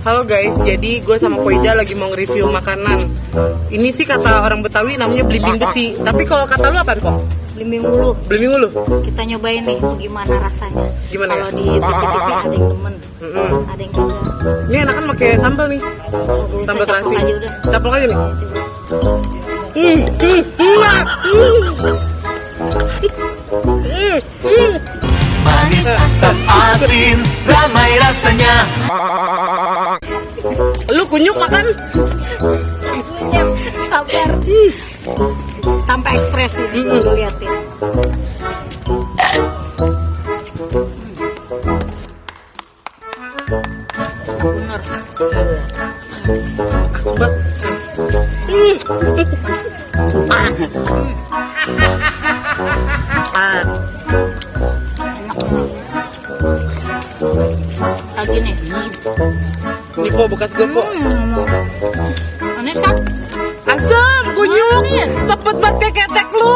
Halo guys, jadi gue sama Poida lagi mau nge-review makanan. Ini sih kata orang Betawi namanya belimbing besi. Tapi kalau kata lu apaan, Pok? Belimbing ulu. Belimbing ulu? Kita nyobain nih gimana rasanya. Gimana Kalau ya? di TV-TV ada yang demen, ada yang kagak. Ini enakan pakai sambal nih. Gak Sambal usah, terasi. caplok aja udah. Caplok aja nih. Ayo, coba. Manis asam asin ramai rasanya. Lu kunyuk makan? Sabar. Tanpa ekspresi nih, lu liatin. Bener. Asam banget. Lagi nih. Nih Po, bekas gue Po. Manis kan? Asam, kunyuk. Sepet banget kayak ketek lu.